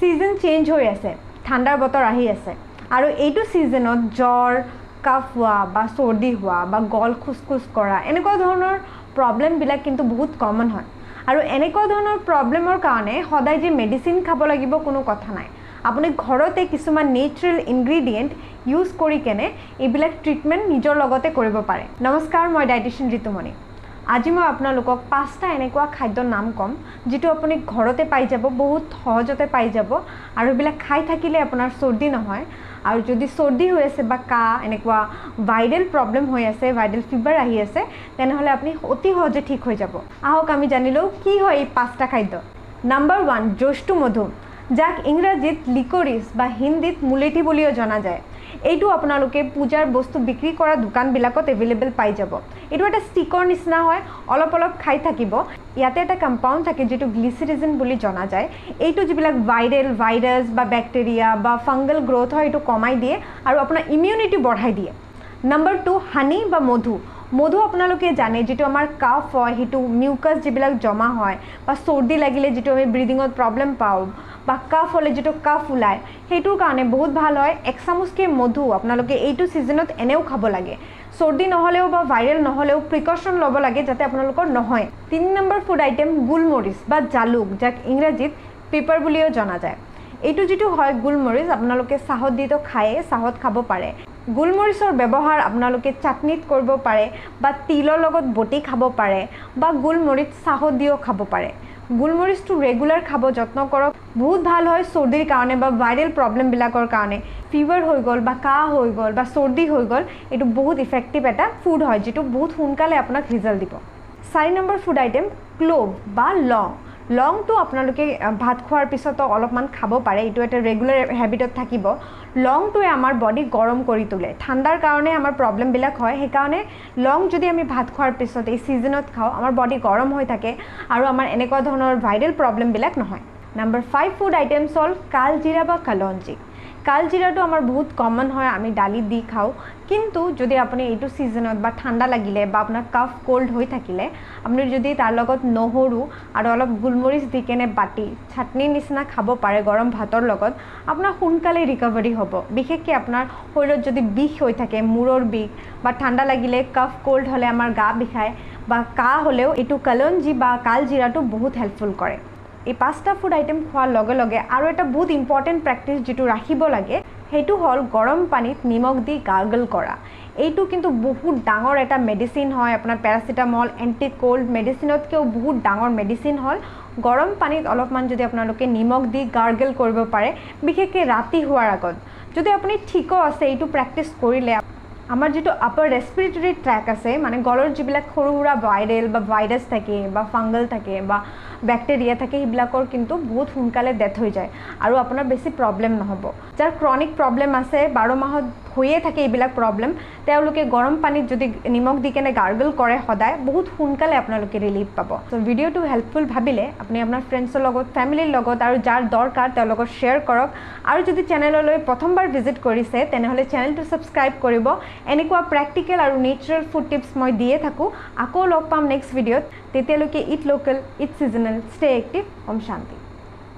Season change হৈ আছে, ঠাণ্ডাৰ বতৰ আহি আছে আৰু এইটো ছিজনত জ্বৰ, কাফ হোৱা বা চৰ্দি হোৱা বা গল খুচখুচ কৰা এনেকুৱা ধৰণৰ প্ৰব্লেমবিলাক কিন্তু বহুত কমন হয়। আৰু এনেকুৱা ধৰণৰ প্ৰব্লেমৰ কাৰণে সদায় যে মেডিচিন খাব লাগিব কোনো কথা নাই। আপুনি ঘৰতে কিছুমান নেচাৰেল ইনগ্ৰিডিয়েণ্ট ইউজ কৰি কেনে এইবিলাক ট্ৰিটমেণ্ট নিজৰ লগতে কৰিব পাৰে। নমস্কাৰ, মই ডায়েটিচিয়ান ঋতুমণি। আজি মই আপোনালোকক 5টা এনেকুৱা খাদ্যৰ নাম ক'ম যিটো আপুনি ঘৰতে পাই যাব, বহুত সহজতে পাই যাব আৰু এইবিলাক খাই থাকিলে আপোনাৰ চৰ্দি নহয়। আৰু যদি চৰ্দি হৈ আছে বা কাহ এনেকুৱা ভাইৰেল প্ৰব্লেম হৈ আছে, ভাইৰেল ফিভাৰ আহি আছে, তেনেহ'লে আপুনি অতি সহজে ঠিক হৈ যাব। আহক আমি জানি লওঁ কি হয় এই 5টা খাদ্য। নাম্বাৰ 1, জ্যেষ্ঠ মধু, যাক ইংৰাজীত লিকৰিছ বা হিন্দীত মুলেঠি বুলিও জনা যায়। এইটো আপোনালোকে পূজাৰ বস্তু বিক্ৰী কৰা দোকানবিলাকত এভেইলেবল পাই যাব। এইটো এটা ষ্টিকৰ নিচিনা হয়, অলপ অলপ খাই থাকিব। ইয়াতে এটা কম্পাউণ্ড থাকে যিটো গ্লিচিৰিজিন বুলি জনা যায়। এইটো যিবিলাক ভাইৰেল ভাইৰাছ বা বেক্টেৰিয়া বা ফাংগল গ্ৰ'থ হয় এইটো কমাই দিয়ে আৰু আপোনাৰ ইমিউনিটি বঢ়াই দিয়ে। নাম্বাৰ 2, হানি বা মধু। মধু আপোনালোকে জানে যিটো আমাৰ কাফ হয়, সেইটো মিউকাছ যিবিলাক জমা হয় বা চৰ্দি লাগিলে যিটো আমি ব্ৰিডিঙত প্ৰব্লেম পাওঁ বা কাফ হ'লে যিটো কাফ ওলায়, সেইটোৰ কাৰণে বহুত ভাল হয়। 1 চামুচকৈ মধু আপোনালোকে এইটো ছিজনত এনেও খাব লাগে। চৰ্দি নহ'লেও বা ভাইৰেল নহ'লেও প্ৰিকশ্যন ল'ব লাগে যাতে আপোনালোকৰ নহয়। 3 নম্বৰ ফুড আইটেম গোলমৰিচ বা জালুক, যাক ইংৰাজীত পেপাৰ বুলিও জনা যায়। এইটো যিটো হয় গোলমৰিচ, আপোনালোকে চাহত দিতো খায়ে, চাহত খাব পাৰে। গোলমৰিচৰ ব্যৱহাৰ আপোনালোকে চাটনিত কৰিব পাৰে বা তিলৰ লগত বটি খাব পাৰে বা গোলমৰিচ চাহত দিও খাব পাৰে। গোলমৰিচটো ৰেগুলাৰ খাব যত্ন কৰক, বহুত ভাল হয় চৰ্দিৰ কাৰণে বা ভাইৰেল প্ৰব্লেমবিলাকৰ কাৰণে। ফিভাৰ হৈ গ'ল বা কাহ হৈ গ'ল বা চৰ্দি হৈ গ'ল, এইটো বহুত ইফেক্টিভ এটা ফুড হয় যিটো বহুত সোনকালে আপোনাক ৰিজাল্ট দিব। 4 নম্বৰ ফুড আইটেম ক্ল'ভ বা লং। লংটো আপোনালোকে ভাত খোৱাৰ পিছতো অলপমান খাব পাৰে, এইটো এটা ৰেগুলাৰ হেবিটত থাকিব। লংটোৱে আমাৰ বডি গৰম কৰি তোলে, ঠাণ্ডাৰ কাৰণে আমাৰ প্ৰব্লেমবিলাক হয়। সেইকাৰণে লং যদি আমি ভাত খোৱাৰ পিছত এই ছিজনত খাওঁ, আমাৰ বডি গৰম হৈ থাকে আৰু আমাৰ এনেকুৱা ধৰণৰ ভাইৰেল প্ৰব্লেমবিলাক নহয়। নাম্বাৰ 5 ফুড আইটেমছ হ'ল কালজিৰা বা কালঞ্জি। কালজিৰাটো আমাৰ বহুত কমন হয়, আমি দালিত দি খাওঁ। কিন্তু যদি আপুনি এইটো ছিজনত বা ঠাণ্ডা লাগিলে বা আপোনাৰ কাফ ক'ল্ড হৈ থাকিলে, আপুনি যদি তাৰ লগত নহৰু আৰু অলপ গোলমৰিচ দি কেনে বাটি চাটনিৰ নিচিনা খাব পাৰে গৰম ভাতৰ লগত, আপোনাৰ সোনকালে ৰিকভাৰী হ'ব। বিশেষকৈ আপোনাৰ শৰীৰত যদি বিষ হৈ থাকে, মূৰৰ বিষ বা ঠাণ্ডা লাগিলে কাফ ক'ল্ড হ'লে আমাৰ গা বিষায় বা কাহ হ'লেও এইটো কালঞ্জি বা কালজিৰাটো বহুত হেল্পফুল কৰে। এই 5টা ফুড আইটেম খোৱাৰ লগে লগে আৰু এটা বহুত ইম্পৰ্টেণ্ট প্ৰেক্টিচ যিটো ৰাখিব লাগে, সেইটো হ'ল গৰম পানীত নিমখ দি গাৰ্গল কৰা। এইটো কিন্তু বহুত ডাঙৰ এটা মেডিচিন হয়। আপোনাৰ পেৰাচিটামল, এণ্টি ক'ল্ড মেডিচিনতকৈও বহুত ডাঙৰ মেডিচিন হ'ল গৰম পানীত অলপমান যদি আপোনালোকে নিমখ দি গাৰ্গল কৰিব পাৰে, বিশেষকৈ ৰাতি হোৱাৰ আগত। যদি আপুনি ঠিকো আছে, এইটো প্ৰেক্টিচ কৰিলে আমাৰ যিটো আপাৰ ৰেচপিৰেটৰী ট্ৰেক আছে, মানে গলৰ যিবিলাক সৰু সুৰা ভাইৰেল বা ভাইৰাছ থাকে বা ফাংগল থাকে বা বেক্টেৰিয়া থাকে, সেইবিলাকৰ কিন্তু বহুত সোনকালে ডেথ হৈ যায় আৰু আপোনাৰ বেছি প্ৰব্লেম নহ'ব। যাৰ ক্ৰনিক প্ৰব্লেম আছে, 12 মাহত হৈয়ে থাকে এইবিলাক প্ৰব্লেম, তেওঁলোকে গৰম পানীত যদি নিমখ দি কেনে গাৰ্গল কৰে সদায়, বহুত সোনকালে আপোনালোকে ৰিলিফ পাব। চ' ভিডিঅ'টো হেল্পফুল ভাবিলে আপুনি আপোনাৰ ফ্ৰেণ্ডছৰ লগত, ফেমিলিৰ লগত আৰু যাৰ দৰকাৰ তেওঁলোকক শ্বেয়াৰ কৰক। আৰু যদি চেনেললৈ প্ৰথমবাৰ ভিজিট কৰিছে তেনেহ'লে চেনেলটো ছাবস্ক্ৰাইব কৰিব। এনেকুৱা প্ৰেক্টিকেল আৰু নেচাৰেল ফুড টিপছ মই দিয়ে থাকোঁ। আকৌ লগ পাম নেক্সট ভিডিঅ'ত। তেতিয়ালৈকে eat local, eat seasonal, stay active. Om Shanti.